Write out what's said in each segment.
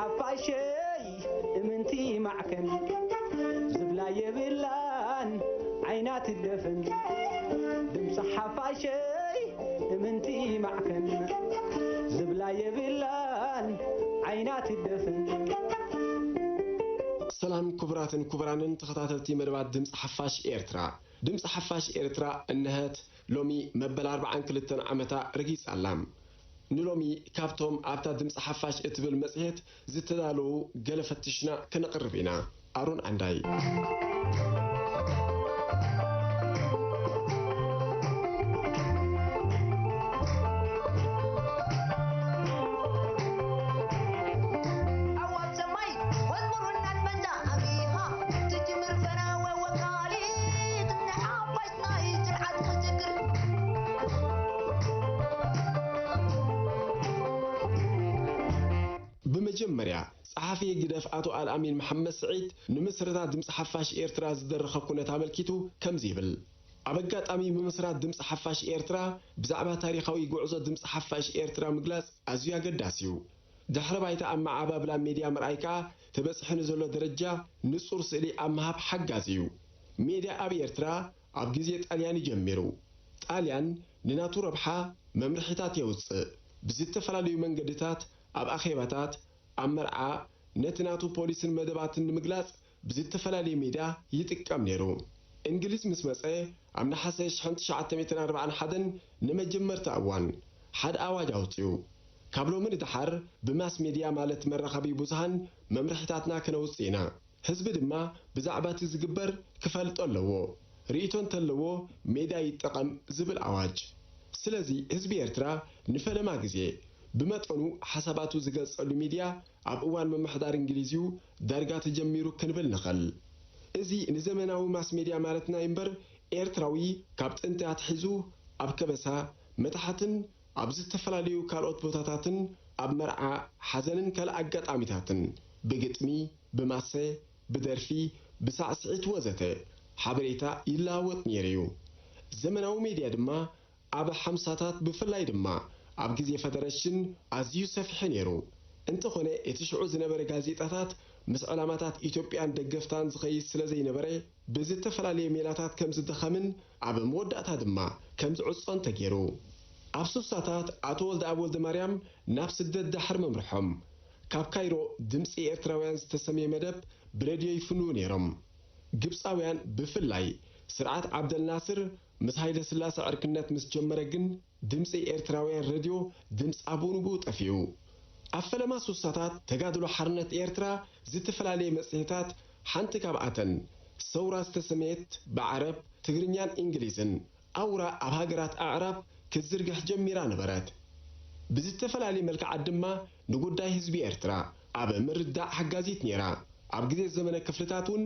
ሓፋሸይ እምንቲ ማዕከን ዝብላ የብላን ዓይና ትደፈን። ድምፂ ሓፋሸይ እምንቲ ማዕከን ዝብላ የብላን ዓይና ትደፈን። ሰላም ክቡራትን ክቡራንን ተኸታተልቲ መደባት ድምፂ ሓፋሽ ኤርትራ። ድምፂ ሓፋሽ ኤርትራ እነሀት ሎሚ መበል ኣርብዓን ክልተን ዓመታ ረጊጻ ኣላ። ንሎሚ ካብቶም ኣብታ ድምፂ ሓፋሽ እትብል መጽሔት ዝተዳለዉ ገለ ፈቲሽና ከነቕርብ ኢና። ኣሮን ዓንዳይ። ኣዋብ ሰማይ ወንሙር እናትፈንጃ ኣቢኻ ትጅምር ፈናወ ወካሊት ንሓፋሽ ናይ ጅርዓት ክጅግር። ብመጀመርያ፣ ጸሓፊ ህግደፍ ኣቶ ኣልኣሚን መሓመድ ስዒድ ንምስረታ ድምጺ ሓፋሽ ኤርትራ ዝደረኸ ኩነት ኣመልኪቱ ከምዚ ይብል። ኣብ ኣጋጣሚ ምምስራት ድምጺ ሓፋሽ ኤርትራ ብዛዕባ ታሪኻዊ ጉዕዞ ድምጺ ሓፋሽ ኤርትራ ምግላጽ ኣዝዩ ኣገዳሲ እዩ። ድሕረ ባይታ ኣመዓባብላ ሜድያ ምርኣይ ከኣ ተበጺሑ ንዘሎ ደረጃ ንጹር ስእሊ ኣብ ምሃብ ሓጋዚ እዩ። ሜድያ ኣብ ኤርትራ ኣብ ግዜ ጣልያን እዩ ጀሚሩ። ጣልያን ንናቱ ረብሓ መምርሒታት የውጽእ። ብዝተፈላለዩ መንገድታት ኣብ ኣኼባታት፣ ኣብ መርዓ፣ ነቲ ናቱ ፖሊስን መደባትን ንምግላጽ ብዝተፈላለየ ሜድያ ይጥቀም ነይሩ። እንግሊዝ ምስ መጸ፣ ኣብ ነሓሰ ሽሕን ትሽዓተ ሚእትን ኣርባዓን ሓደን ንመጀመርታ እዋን ሓደ ኣዋጅ ኣውጺኡ። ካብ ሎሚ ንደሓር ብማስ ሜድያ ማለት መራኸቢ ብዙሃን መምርሒታትና ከነውጽእ ኢና። ህዝቢ ድማ ብዛዕባ እቲ ዝግበር ክፈልጦ ኣለዎ። ርእይቶ እንተለዎ ሜድያ ይጠቐም ዝብል ኣዋጅ። ስለዚ ህዝቢ ኤርትራ ንፈለማ ግዜ ብመጠኑ ሓሳባቱ ዝገልጸሉ ሚድያ ኣብ እዋን ምምሕዳር እንግሊዝ እዩ ዳርጋ ተጀሚሩ ክንብል ንኽእል። እዚ ንዘመናዊ ማስ ሜድያ ማለትና እዩ እምበር ኤርትራዊ ካብ ጥንቲ ኣትሒዙ ኣብ ከበሳ፣ መታሕትን ኣብ ዝተፈላለዩ ካልኦት ቦታታትን ኣብ መርዓ፣ ሓዘንን ካልእ ኣጋጣሚታትን ብግጥሚ፣ ብማሰ፣ ብደርፊ፣ ብሳዕስዒት ወዘተ ሓበሬታ ይለዋወጥ ነይሩ እዩ። ዘመናዊ ሜድያ ድማ ኣብ ሓምሳታት ብፍላይ ድማ ኣብ ግዜ ፈደረሽን ኣዝዩ ሰፊሑ ነይሩ። እንተኾነ እቲ ሽዑ ዝነበረ ጋዜጣታት ምስ ዕላማታት ኢትዮጵያን ደገፍታን ዝኸይድ ስለ ዘይነበረ ብዝተፈላለየ ሜላታት ከም ዝደኸምን ኣብ መወዳእታ ድማ ከም ዝዕጾን ተገይሩ። ኣብ ሱሳታት ኣቶ ወልደኣብ ወልደማርያም ናብ ስደት ድሕሪ ምምርሖም ካብ ካይሮ ድምጺ ኤርትራውያን ዝተሰምየ መደብ ብሬድዮ ይፍንዉ ነይሮም። ግብጻውያን ብፍላይ ስርዓት ዓብደልናስር ምስ ሃይለ ስላሰ ዕርክነት ምስ ጀመረ ግን ድምጺ ኤርትራውያን ሬድዮ ድምጻ ብኡ ንብኡ ጠፊኡ። ኣብ ፈለማ ሱሳታት ተጋድሎ ሓርነት ኤርትራ ዝተፈላለየ መጽሔታት ሓንቲ ካብኣተን ሰውራ ዝተሰመየት ብዓረብ፣ ትግርኛን እንግሊዝን ኣውራ ኣብ ሃገራት ኣዕራብ ክትዝርግሕ ጀሚራ ነበረት። ብዝተፈላለየ መልክዓት ድማ ንጉዳይ ህዝቢ ኤርትራ ኣብ ምርዳእ ሓጋዚት ነይራ። ኣብ ግዜ ዘመነ ክፍልታት እውን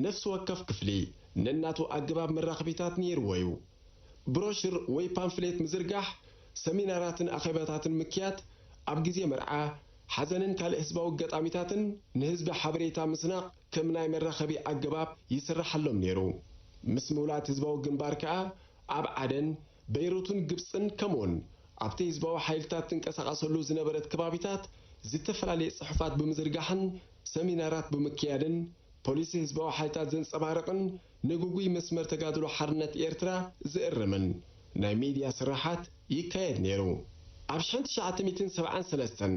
ነፍሲ ወከፍ ክፍሊ ነናቱ ኣገባብ መራኸቢታት ነይርዎ እዩ። ብሮሽር ወይ ፓምፍሌት ምዝርጋሕ፣ ሰሚናራትን ኣኼባታትን ምክያድ፣ ኣብ ግዜ መርዓ፣ ሓዘንን ካልእ ህዝባዊ ኣጋጣሚታትን ንህዝቢ ሓበሬታ ምስናቕ ከም ናይ መራኸቢ ኣገባብ ይስርሓሎም ነይሩ። ምስ ምውላድ ህዝባዊ ግንባር ከኣ ኣብ ዓደን፣ በይሩትን ግብጽን ከምኡውን ኣብቲ ህዝባዊ ሓይልታት ትንቀሳቐሰሉ ዝነበረት ከባቢታት ዝተፈላለየ ጽሑፋት ብምዝርጋሕን ሰሚናራት ብምክያድን ፖሊሲ ህዝባዊ ሓይልታት ዘንጸባርቕን ንግጉይ መስመር ተጋድሎ ሓርነት ኤርትራ ዝእርምን ናይ ሚድያ ስራሓት ይካየድ ነይሩ። ኣብ ሽሕን ትሽዓተ ሚእትን ሰብዓን ሰለስተን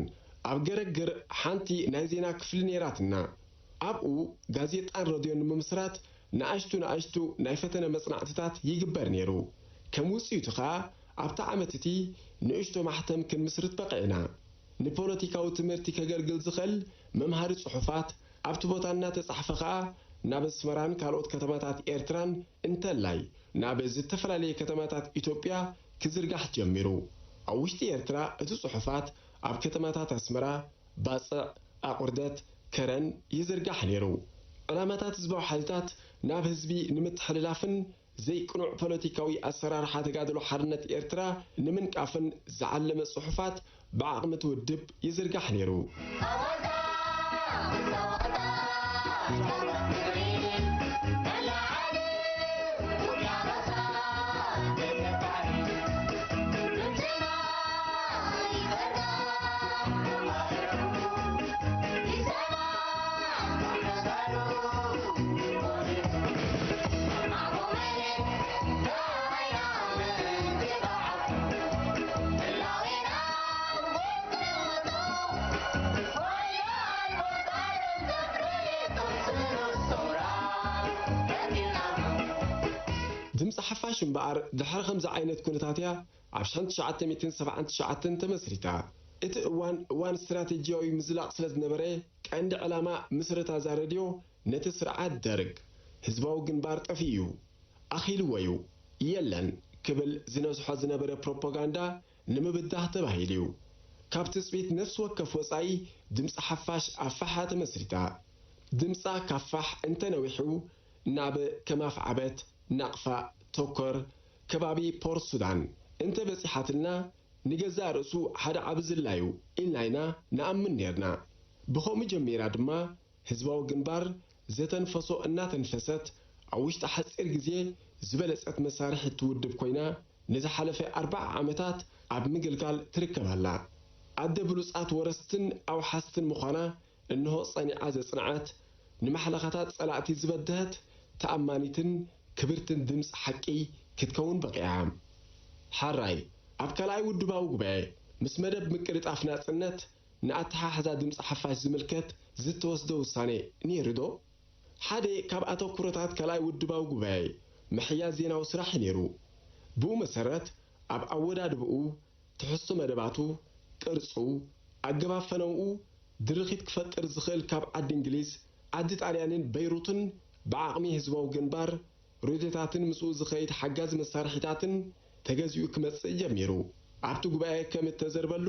ኣብ ገረግር ሓንቲ ናይ ዜና ክፍሊ ነይራትና። ኣብኡ ጋዜጣን ረድዮን ንምምስራት ንኣሽቱ ንኣሽቱ ናይ ፈተነ መጽናዕትታት ይግበር ነይሩ። ከም ውጽኢቱ ኸኣ ኣብቲ ዓመት እቲ ንእሽቶ ማሕተም ክንምስርት በቒዕና። ንፖለቲካዊ ትምህርቲ ከገልግል ዝኽእል መምሃሪ ጽሑፋት ኣብቲ ቦታ እናተጻሕፈ ኸኣ ናብ ኣስመራን ካልኦት ከተማታት ኤርትራን እንተላይ ናብ ዝተፈላለየ ከተማታት ኢትዮጵያ ክዝርጋሕ ጀሚሩ። ኣብ ውሽጢ ኤርትራ እቲ ጽሑፋት ኣብ ከተማታት ኣስመራ፣ ባጽዕ፣ ኣቑርደት፣ ከረን ይዝርጋሕ ነይሩ። ዕላማታት ህዝባዊ ሓይልታት ናብ ህዝቢ ንምትሕልላፍን ዘይቅኑዕ ፖለቲካዊ ኣሰራርሓ ተጋድሎ ሓርነት ኤርትራ ንምንቃፍን ዝዓለመ ጽሑፋት ብዓቕሚ እቲ ውድብ ይዝርጋሕ ነይሩ። ድምፂ ሓፋሽ እምበኣር ድሕሪ ከምዚ ዓይነት ኩነታት እያ ኣብ ሸሕን ትሽዓተ ሚእትን ሰብዓን ትሽዓተን ተመስሪታ። እቲ እዋን እዋን ስትራቴጂያዊ ምዝላቕ ስለ ዝነበረ፣ ቀንዲ ዕላማ ምስረታ እዛ ሬድዮ ነቲ ስርዓት ደርግ፣ ህዝባዊ ግንባር ጠፊኡ እዩ፣ ኣኺልዎ እዩ፣ የለን ክብል ዝነዝሖ ዝነበረ ፕሮፓጋንዳ ንምብዳህ ተባሂሉ እዩ። ካብ ትጽቢት ነፍሲ ወከፍ ወጻኢ ድምጺ ሓፋሽ ኣብ ፋሓ ተመስሪታ። ድምጻ ካብ ፋሕ እንተነዊሑ ናብ ከማፍ ዓበት፣ ናቕፋ፣ ቶኮር፣ ከባቢ ፖርት ሱዳን እንተበጺሓትልና ንገዛእ ርእሱ ሓደ ዓቢ ዝላ እዩ ኢልና ኢና ንኣምን ኔርና። ብኸምኡ ጀሚራ ድማ ህዝባዊ ግንባር ዘተንፈሶ እናተንፈሰት ኣብ ውሽጢ ሓጺር ግዜ ዝበለጸት መሳርሒት ትውድብ ኮይና ንዝሓለፈ ኣርብዓ ዓመታት ኣብ ምግልጋል ትርከብ ኣላ። ኣደ ብሉጻት ወረስትን ኣውሓስትን ምዃና እንሆ ጸኒዓ ዘጽንዓት፣ ንማሕለኻታት ጸላእቲ ዝበደሀት ተኣማኒትን ክብርትን ድምጺ ሓቂ ክትከውን በቒዓ። ሓራይ ኣብ ካልኣይ ውድባዊ ጉባኤ ምስ መደብ ምቅልጣፍ ናጽነት ንኣተሓሕዛ ድምጺ ሓፋሽ ዝምልከት ዝተወስደ ውሳኔ ነይሩ ዶ? ሓደ ካብ ኣተኩሮታት ካልኣይ ውድባዊ ጉባኤ ምሕያዝ ዜናዊ ስራሕ ነይሩ። ብኡ መሰረት ኣብ ኣወዳድብኡ፣ ትሕዝቶ መደባቱ፣ ቅርጹ፣ ኣገባብ ፈነውኡ ድርኺት ክፈጥር ዝኽእል ካብ ዓዲ እንግሊዝ፣ ዓዲ ጣልያንን በይሩትን ብዓቕሚ ህዝባዊ ግንባር ሬድዮታትን ምስኡ ዝኸይድ ሓጋዚ መሳርሒታትን ተገዚኡ ክመጽእ ጀሚሩ። ኣብቲ ጉባኤ ከም እተዘርበሉ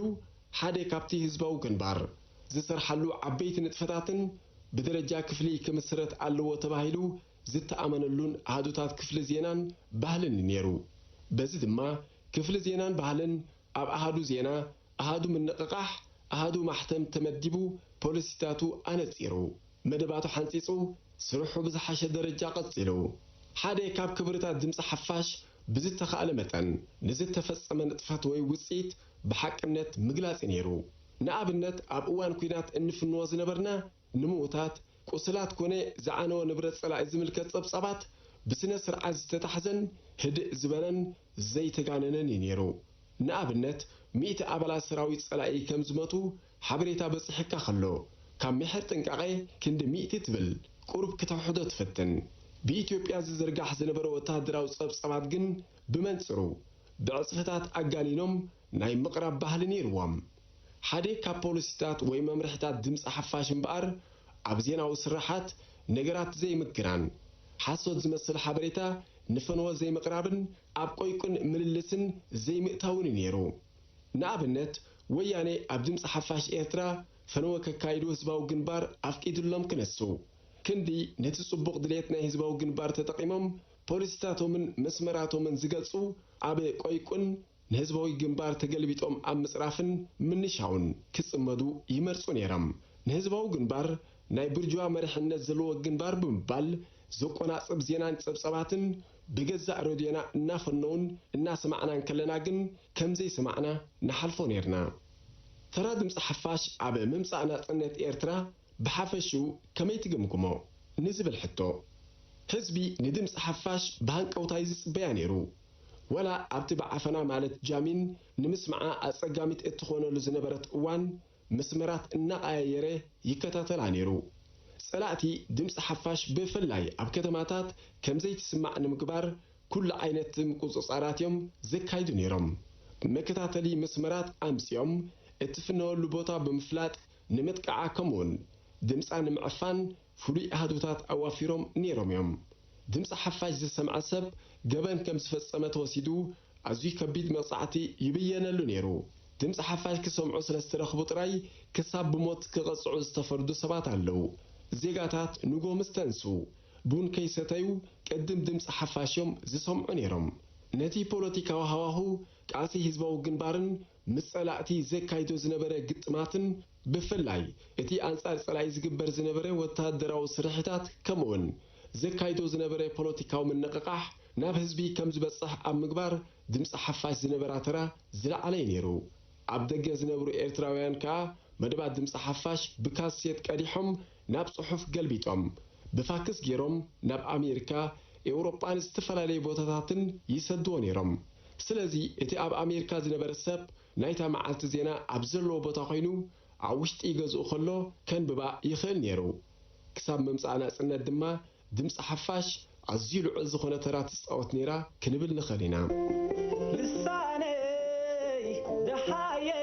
ሓደ ካብቲ ህዝባዊ ግንባር ዝሰርሓሉ ዓበይቲ ንጥፈታትን ብደረጃ ክፍሊ ክምስረት ኣለዎ ተባሂሉ ዝተኣመነሉን ኣሃዱታት ክፍሊ ዜናን ባህልን ነይሩ። በዚ ድማ ክፍሊ ዜናን ባህልን ኣብ ኣሃዱ ዜና ኣሃዱ ምንቕቓሕ ኣሃዱ ማሕተም ተመዲቡ ፖሊሲታቱ ኣነጺሩ። መደባቱ ሓንጺጹ ስርሑ ብዝሓሸ ደረጃ ቀጺሉ። ሓደ ካብ ክብርታት ድምጺ ሓፋሽ ብዝተኻእለ መጠን ንዝተፈጸመ ንጥፈት ወይ ውጽኢት ብሓቅነት ምግላጽ ነይሩ። ንኣብነት ኣብ እዋን ኲናት እንፍንዎ ዝነበርና ንምዉታት፣ ቁስላት ኮነ ዝዓነወ ንብረት ጸላኢ ዝምልከት ጸብጻባት ብስነ ስርዓት ዝተታሕዘን ህድእ ዝበለን ዘይተጋነነን እዩ ነይሩ። ንኣብነት ሚእቲ ኣባላት ሰራዊት ጸላኢ ከም ዝመቱ ሓበሬታ በጺሕካ ከሎ ካብ ምሕር ጥንቃቐ ክንዲ ሚእቲ ትብል ቁሩብ ክትውሕዶ ትፍትን። ብኢትዮጵያ ዝዝርጋሕ ዝነበረ ወተሃደራዊ ጸብጻባት ግን ብመንጽሩ ብዕጽፍታት ኣጋኒኖም ናይ ምቕራብ ባህሊ ነይርዎም። ሓደ ካብ ፖሊሲታት ወይ መምርሕታት ድምፂ ሓፋሽ እምበኣር ኣብ ዜናዊ ስርሓት ነገራት ዘይምግናን፣ ሓሶት ዝመስል ሓበሬታ ንፈነወ ዘይምቕራብን ኣብ ቆይቁን ምልልስን ዘይምእታውን እዩ ነይሩ። ንኣብነት ወያኔ ኣብ ድምፂ ሓፋሽ ኤርትራ ፈነወ ከካይዱ ህዝባዊ ግንባር ኣፍቂድሎም ክነሱ ክንዲ ነቲ ፅቡቕ ድሌት ናይ ህዝባዊ ግንባር ተጠቒሞም ፖሊሲታቶምን መስመራቶምን ዝገልፁ ኣብ ቆይቁን ንህዝባዊ ግንባር ተገልቢጦም ኣብ ምፅራፍን ምንሻውን ክፅመዱ ይመርፁ ነይሮም። ንህዝባዊ ግንባር ናይ ብርጅዋ መሪሕነት ዘለዎ ግንባር ብምባል ዘቆናፅብ ዜናን ፀብፀባትን ብገዛእ ረድዮና እናፈነውን እናሰማዕናን ከለና ግን ከምዘይሰማዕና ንሓልፎ ነይርና። ተራ ድምፂ ሓፋሽ ኣብ ምምፃእ ናፅነት ኤርትራ ብሓፈሽኡ ከመይ ትግምግሞ ንዝብል ሕቶ፣ ህዝቢ ንድምፂ ሓፋሽ ብሃንቀውታ እዩ ዝፅበያ ነይሩ። ወላ ኣብቲ ብዓፈና ማለት ጃሚን ንምስምዓ ኣፀጋሚት እትኾነሉ ዝነበረት እዋን መስመራት እናቐያየረ ይከታተላ ነይሩ። ፀላእቲ ድምፂ ሓፋሽ ብፍላይ ኣብ ከተማታት ከምዘይትስማዕ ንምግባር ኩሉ ዓይነት ምቁፅፃራት እዮም ዘካይዱ ነይሮም። መከታተሊ መስመራት ኣምፂኦም እትፍነወሉ ቦታ ብምፍላጥ ንምጥቃዓ ከምኡውን ድምፃ ንምዕፋን ፍሉይ ኣሃዱታት ኣዋፊሮም ነይሮም እዮም። ድምፂ ሓፋሽ ዝሰምዐ ሰብ ገበን ከም ዝፈፀመ ተወሲዱ ኣዝዩ ከቢድ መቕፃዕቲ ይብየነሉ ነይሩ። ድምፂ ሓፋሽ ክሰምዑ ስለ ዝተረኽቡ ጥራይ ክሳብ ብሞት ክቐፅዑ ዝተፈርዱ ሰባት ኣለዉ። ዜጋታት ንጎ ምስ ተንሱ ቡን ከይሰተዩ ቅድም ድምፂ ሓፋሽ እዮም ዝሰምዑ ነይሮም። ነቲ ፖለቲካዊ ሃዋሁ ቃልሲ ህዝባዊ ግንባርን ምስ ጸላእቲ ዘካይዶ ዝነበረ ግጥማትን ብፍላይ እቲ ኣንጻር ጸላኢ ዝግበር ዝነበረ ወተሃደራዊ ስርሒታት ከምኡውን ዘካይዶ ዝነበረ ፖለቲካዊ ምንቕቓሕ ናብ ህዝቢ ከም ዝበጽሕ ኣብ ምግባር ድምጺ ሓፋሽ ዝነበራ ተራ ዝለዓለ እዩ ነይሩ። ኣብ ደገ ዝነብሩ ኤርትራውያን ከኣ መደባት ድምጺ ሓፋሽ ብካሴት ቀዲሖም ናብ ጽሑፍ ገልቢጦም ብፋክስ ገይሮም ናብ ኣሜሪካ፣ ኤውሮጳን ዝተፈላለዩ ቦታታትን ይሰድዎ ነይሮም። ስለዚ እቲ ኣብ ኣሜሪካ ዝነበረ ሰብ ናይታ መዓልቲ ዜና ኣብ ዘለዎ ቦታ ኮይኑ ኣብ ውሽጢ ገዝኡ ከሎ ከንብባ ይኽእል ነይሩ። ክሳብ ምምጻእ ናጽነት ድማ ድምጺ ሓፋሽ ኣዝዩ ልዑል ዝኾነ ተራ ትጻወት ነይራ ክንብል ንኽእል ኢና። ልሳነይ ደሃየይ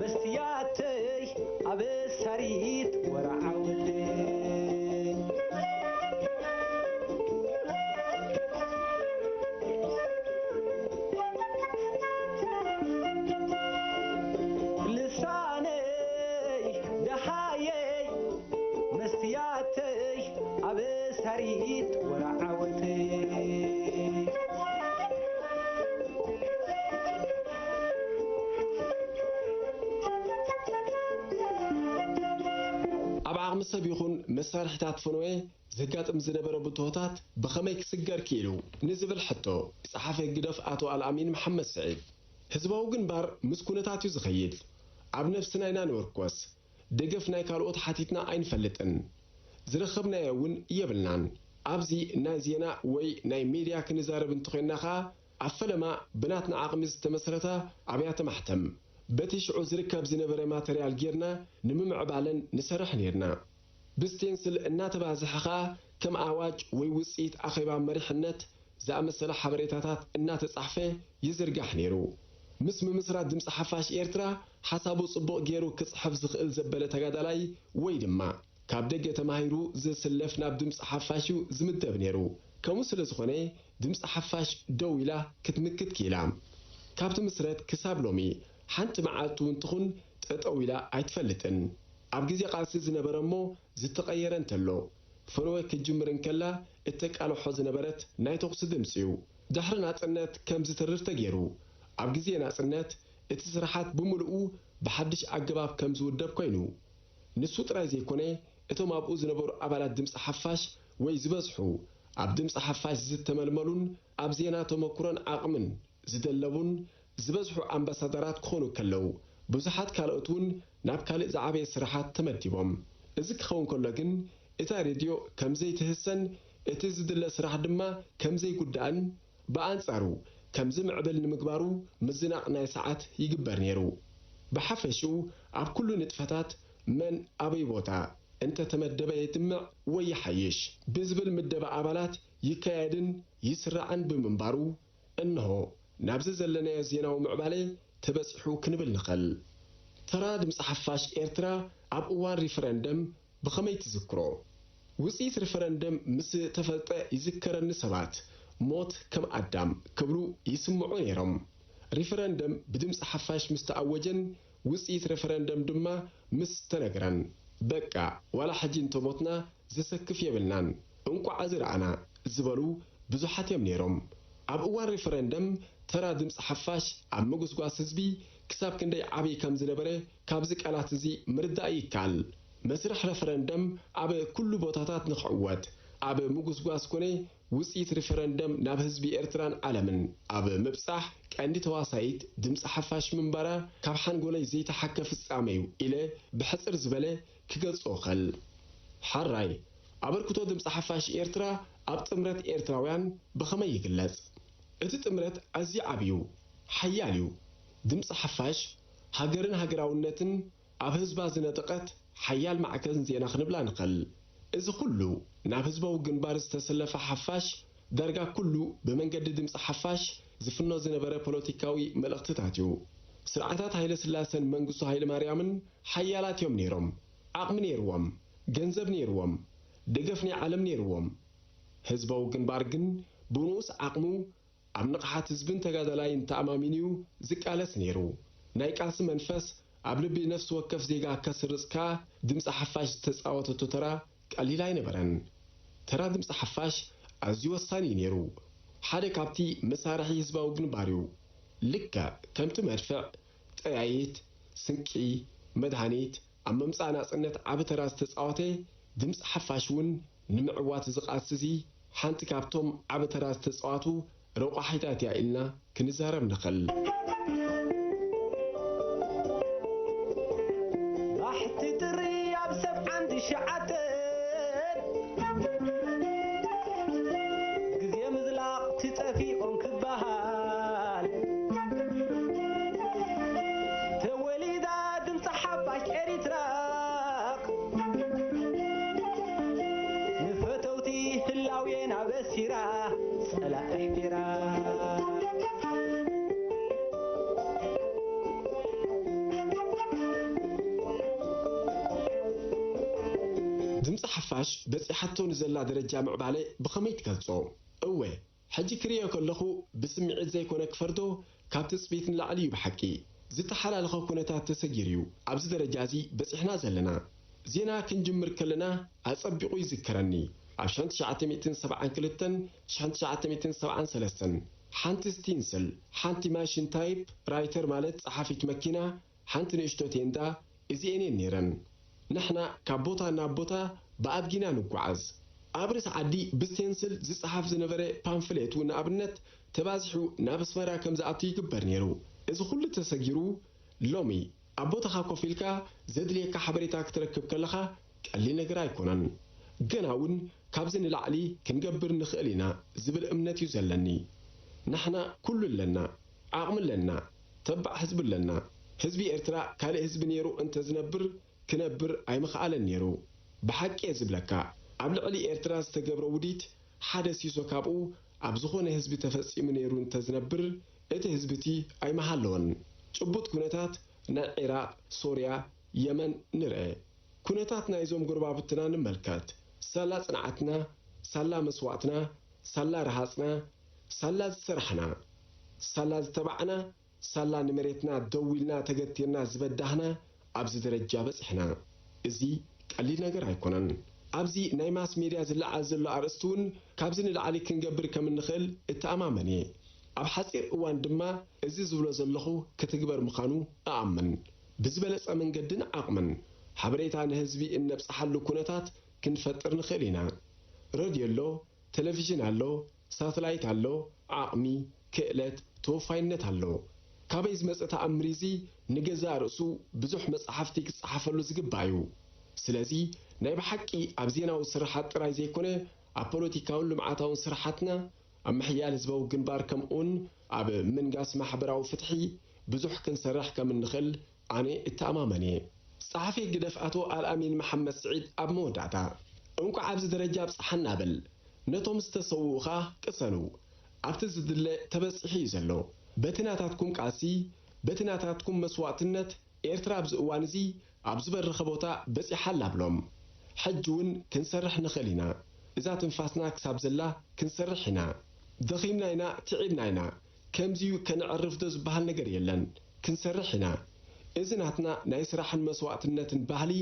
መስትያተይ ኣበሳሪት ወርዓውደይ። ልሳነይ ደሃየይ መስትያተይ ኣበሳሪት ወርዓውደይ። ኣብ ዓቕሚ ሰብ ይኹን መሳርሒታት ፈነወ ዘጋጥም ዝነበረ ብድሆታት ብኸመይ ክስገር ክኢሉ ንዝብል ሕቶ፣ ጸሓፊ ህግደፍ ኣቶ ኣልኣሚን መሓመድ ስዒድ፣ ህዝባዊ ግንባር ምስ ኩነታት እዩ ዝኸይድ። ኣብ ነብስና ኢና ንምርኮስ። ደገፍ ናይ ካልኦት ሓቲትና ኣይንፈልጥን። ዝረኸብናዮ እውን የብልናን። ኣብዚ ናይ ዜና ወይ ናይ ሜድያ ክንዛረብ እንተኾይንና ኸኣ፣ ኣብ ፈለማ ብናትና ዓቕሚ ዝተመስረታ ኣብያተ ማሕተም፣ በቲ ሽዑ ዝርከብ ዝነበረ ማተርያል ጌርና ንምምዕባለን ንሰርሕ ኔርና። ብስቴንስል እናተባዝሐ ኸኣ ከም ኣዋጅ ወይ ውጽኢት ኣኼባ መሪሕነት ዝኣመሰለ ሓበሬታታት እናተጻሕፈ ይዝርጋሕ ኔሩ። ምስ ምምስራት ድምጺ ሓፋሽ ኤርትራ ሓሳቡ ጽቡቕ ጌሩ ክጽሕፍ ዝኽእል ዘበለ ተጋዳላይ ወይ ድማ ካብ ደገ ተማሂሩ ዝስለፍ ናብ ድምጺ ሓፋሽ እዩ ዝምደብ ኔሩ። ከምኡ ስለ ዝኾነ ድምጺ ሓፋሽ ደው ኢላ ክትምክት ክኢላ። ካብ ትምስረት ክሳብ ሎሚ ሓንቲ መዓልቲ እውን ትኹን ጠጠው ኢላ ኣይትፈልጥን። ኣብ ግዜ ቃልሲ ዝነበረ እሞ ዝተቐየረ እንተሎ፣ ፈነወ ክትጅምር እንከላ እተቃልሖ ዝነበረት ናይ ተኹሲ ድምጺ እዩ። ድሕሪ ናጽነት ከም ዝትርር ተገይሩ። ኣብ ግዜ ናጽነት እቲ ስራሓት ብምልኡ ብሓድሽ ኣገባብ ከም ዝውደብ ኮይኑ። ንሱ ጥራይ ዘይኮነ፣ እቶም ኣብኡ ዝነበሩ ኣባላት ድምጺ ሓፋሽ ወይ ዝበዝሑ ኣብ ድምጺ ሓፋሽ ዝተመልመሉን ኣብ ዜና ተመኩሮን ዓቕምን ዝደለቡን ዝበዝሑ ኣምባሳደራት ክኾኑ ከለዉ፣ ብዙሓት ካልኦት እውን ናብ ካልእ ዝዓበየ ስራሓት ተመዲቦም። እዚ ክኸውን ከሎ ግን፣ እታ ሬድዮ ከም ዘይትህሰን እቲ ዝድለ ስራሕ ድማ ከም ዘይጉዳእን ብኣንጻሩ ከም ዝምዕብል ንምግባሩ ምዝናቕ ናይ ሰዓት ይግበር ነይሩ። ብሓፈሽኡ ኣብ ኩሉ ንጥፈታት መን ኣበይ ቦታ እንተ ተመደበ የድምዕ ወይ ይሓይሽ ብዝብል ምደባ ኣባላት ይካየድን ይስራዕን ብምንባሩ፣ እንሆ ናብዚ ዘለናዮ ዜናዊ ምዕባለ ተበጺሑ ክንብል ንኽእል። ተራ ድምጺ ሓፋሽ ኤርትራ ኣብ እዋን ሪፈረንደም ብኸመይ ትዝክሮ? ውጽኢት ሪፈረንደም ምስ ተፈልጠ ይዝከረኒ ሰባት ሞት ከም ኣዳም ክብሉ ይስምዑ ነይሮም። ሪፈረንደም ብድምጺ ሓፋሽ ምስ ተኣወጀን ውጽኢት ሪፈረንደም ድማ ምስ ተነግረን፣ በቃ ዋላ ሕጂ እንተሞትና ዘሰክፍ የብልናን፣ እንቋዕ እዚ ረኣና ዝበሉ ብዙሓት እዮም ነይሮም። ኣብ እዋን ሪፈረንደም ተራ ድምጺ ሓፋሽ ኣብ ምጉስጓስ ህዝቢ ክሳብ ክንደይ ዓብዪ ከም ዝነበረ ካብዚ ቃላት እዚ ምርዳእ ይከኣል። መስርሕ ረፈረንደም ኣብ ኩሉ ቦታታት ንኽዕወት፣ ኣብ ምጉስጓስ ኮነ ውጽኢት ሪፈረንደም ናብ ህዝቢ ኤርትራን ዓለምን ኣብ ምብጻሕ ቀንዲ ተዋሳኢት ድምጺ ሓፋሽ ምንባራ ካብ ሓንጎለይ ዘይተሓከ ፍጻመ እዩ ኢለ ብሕጽር ዝበለ ክገልጾ እኽእል። ሓራይ፣ ኣበርክቶ ድምጺ ሓፋሽ ኤርትራ ኣብ ጥምረት ኤርትራውያን ብኸመይ ይግለጽ? እቲ ጥምረት ኣዝዩ ዓቢ እዩ፣ ሓያል እዩ። ድምጺ ሓፋሽ ሃገርን ሃገራውነትን ኣብ ህዝባ ዝነጠቐት ሓያል ማዕከን ዜና ክንብላ ንኽእል። እዚ ኩሉ ናብ ህዝባዊ ግንባር ዝተሰለፈ ሓፋሽ፣ ዳርጋ ኩሉ ብመንገዲ ድምጺ ሓፋሽ ዝፍኖ ዝነበረ ፖለቲካዊ መልእኽትታት እዩ። ስርዓታት ሃይለ ስላሰን መንግስቱ ሃይለ ማርያምን ሓያላት እዮም ነይሮም። ዓቕሚ ነይርዎም፣ ገንዘብ ነይርዎም፣ ደገፍ ናይ ዓለም ነይርዎም። ህዝባዊ ግንባር ግን ብንኡስ ዓቕሙ ኣብ ንቕሓት ህዝብን ተጋዳላይን ተኣማሚኑ እዩ ዝቃለስ ነይሩ። ናይ ቃልሲ መንፈስ ኣብ ልቢ ነፍሲ ወከፍ ዜጋ ከስርጽ ከኣ ድምጺ ሓፋሽ ዝተጻወተቶ ተራ ቀሊል ኣይነበረን። ተራ ድምጺ ሓፋሽ ኣዝዩ ወሳኒ እዩ ነይሩ። ሓደ ካብቲ መሳርሒ ህዝባዊ ግንባር እዩ። ልክዕ ከምቲ መድፍዕ፣ ጠያይት፣ ስንቂ፣ መድሃኒት ኣብ ምምጻእ ናጽነት ዓቢ ተራ ዝተጻወተ፣ ድምጺ ሓፋሽ እውን ንምዕዋት እዚ ቃልሲ እዚ ሓንቲ ካብቶም ዓቢ ተራ ዝተጻወቱ ረቋሒታት እያ ኢልና ክንዛረብ ንኽእል። ባሕቲ ጥሪ ኣብ ሰብዓን ትሽዓተን ግዜ ምዝላቕ ትጠፊኦም ክበሃል ተወሊዳ ድምፂ ሓፋሽ ኤሪትራ ንፈተውቲ ህላዌና ሲራ ጸላኢ ፊራ። ድምጺ ሓፋሽ በጺሓቶ ንዘላ ደረጃ ምዕባለ ብኸመይ ትገልጾ? እወ፣ ሕጂ ክርእዮ ከለኹ ብስምዒት ዘይኮነ ክፈርዶ፣ ካብ ትጽቢት ንላዕሊ እዩ ብሓቂ። ዝተሓላለኸ ኩነታት ተሰጊሩ እዩ ኣብዚ ደረጃ እዚ በጺሕና ዘለና። ዜና ክንጅምር ከለና ኣጸቢቑ ይዝከረኒ። ኣብ ሽሕን ትሽዓተ ሚእትን ሰብዓን ክልተን ሽሕን ትሽዓተ ሚእትን ሰብዓን ሰለስተን ሓንቲ ስቲንስል፣ ሓንቲ ማሽን ታይፕ ራይተር ማለት ጸሓፊት መኪና፣ ሓንቲ ንእሽቶ ቴንዳ፣ እዚኤን እየን ነይረን። ንሕና ካብ ቦታ ናብ ቦታ ብኣድጊና ንጓዓዝ። ኣብ ርእሲ ዓዲ ብስቴንስል ዝጸሓፍ ዝነበረ ፓምፍሌት እውን ንኣብነት ተባዚሑ ናብ ኣስመራ ከም ዝኣቱ ይግበር ነይሩ። እዚ ኩሉ ተሰጊሩ ሎሚ ኣብ ቦታኻ ኮፍ ኢልካ ዘድልየካ ሓበሬታ ክትረክብ ከለኻ ቀሊል ነገር ኣይኮነን። ገና እውን ካብዚ ንላዕሊ ክንገብር ንኽእል ኢና ዝብል እምነት እዩ ዘለኒ። ንሕና ኩሉ ኣለና፣ ዓቕሚ ኣለና፣ ተባዕ ህዝቢ ኣለና። ህዝቢ ኤርትራ ካልእ ህዝቢ ነይሩ እንተዝነብር ክነብር ኣይምኽኣለን ነይሩ። ብሓቂ እየ ዝብለካ፣ ኣብ ልዕሊ ኤርትራ ዝተገብረ ውዲት ሓደ ሲሶ ካብኡ ኣብ ዝኾነ ህዝቢ ተፈጺሙ ነይሩ እንተዝነብር፣ እቲ ህዝቢ እቲ ኣይምሃለወን። ጭቡጥ ኩነታት ናይ ዒራቕ፣ ሶርያ፣ የመን ንርአ። ኩነታት ናይዞም ጎረባብትና ንመልከት። ሳላ ጽንዓትና፣ ሳላ መስዋእትና፣ ሳላ ረሃጽና፣ ሳላ ዝሰራሕና፣ ሳላ ዝተባዕና፣ ሳላ ንመሬትና ደው ኢልና ተገቲርና ዝበዳህና ኣብዚ ደረጃ በጺሕና። እዚ ቀሊል ነገር ኣይኮነን። ኣብዚ ናይ ማስ ሜድያ ዝለዓል ዘሎ ኣርእስቲ እውን ካብዚ ንላዕሊ ክንገብር ከም እንኽእል እተኣማመን እየ። ኣብ ሓጺር እዋን ድማ እዚ ዝብሎ ዘለኹ ክትግበር ምዃኑ እኣምን። ብዝበለጸ መንገድን ዓቕምን ሓበሬታ ንህዝቢ እነብጽሓሉ ኩነታት ክንፈጥር ንኽእል ኢና። ረድዮ ኣሎ፣ ቴሌቪዥን ኣሎ፣ ሳተላይት ኣሎ፣ ዓቕሚ፣ ክእለት፣ ተወፋይነት ኣሎ። ካበይ ዝመጸ ተኣምር እዚ ንገዛእ ርእሱ ብዙሕ መጻሕፍቲ ክጸሓፈሉ ዝግባእ እዩ። ስለዚ ናይ ብሓቂ ኣብ ዜናዊ ስርሓት ጥራይ ዘይኮነ ኣብ ፖለቲካውን ልምዓታውን ስርሓትና ኣብ ምሕያል ህዝባዊ ግንባር ከምኡውን ኣብ ምንጋስ ማሕበራዊ ፍትሒ ብዙሕ ክንሰርሕ ከም እንኽእል ኣነ እተኣማመን እየ። ጸሓፊ ህግደፍ ኣቶ ኣልኣሚን መሓመድ ስዒድ ኣብ መወዳእታ፣ እንቋዕ ኣብዚ ደረጃ ኣብጽሓና በል። ነቶም ዝተሰውኡ ኸኣ ቅሰኑ። ኣብቲ ዝድለ ተበጺሑ እዩ ዘሎ። በቲ ናታትኩም ቃልሲ፣ በቲ ናታትኩም መስዋእትነት፣ ኤርትራ ኣብዚ እዋን እዚ ኣብ ዝበረኸ ቦታ በጺሓ ኣላ ብሎም። ሕጂ እውን ክንሰርሕ ንኽእል ኢና። እዛ ትንፋስና ክሳብ ዘላ ክንሰርሕ ኢና። ደኺምና ኢና፣ ትዒብና ኢና። ከምዚ እዩ ከነዕርፍ ዶ ዝበሃል ነገር የለን። ክንሰርሕ ኢና። እዚ ናትና ናይ ስራሕን መስዋእትነትን ባህሊ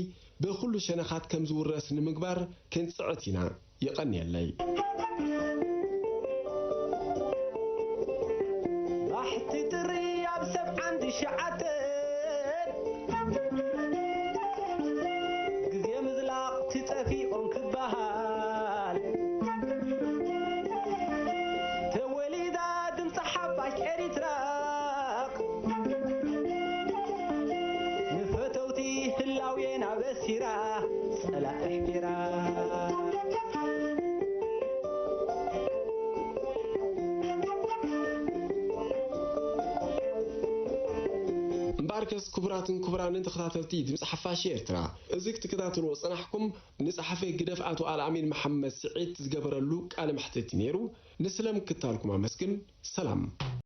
ብኹሉ ሸነኻት ከም ዝውረስ ንምግባር ክንጽዕት ኢና። የቐንየለይ። ባሕቲ ጥሪ ኣብ ሰብዓን ትሽዓተን ግዜ ምዝላቕ ትጠፊኦም ክበሃል ተወሊዳ ድምፂ ሓፋሽ ኤሪትራ ንፈተውቲ ህላዌና በሲራ ጸላኢ ፊራ። እምበኣርከስ ክቡራትን ክቡራንን ተኸታተልቲ ድምፂ ሓፋሽ ኤርትራ፣ እዚ ክትከታተልዎ ዝጸናሕኩም ንጸሓፊ ህግደፍ ኣቶ ኣልኣሚን መሓመድ ስዒድ ዝገበረሉ ቃለ መሕትት እዩ ነይሩ። ንስለ ምክትታልኩም ኣመስግን። ሰላም።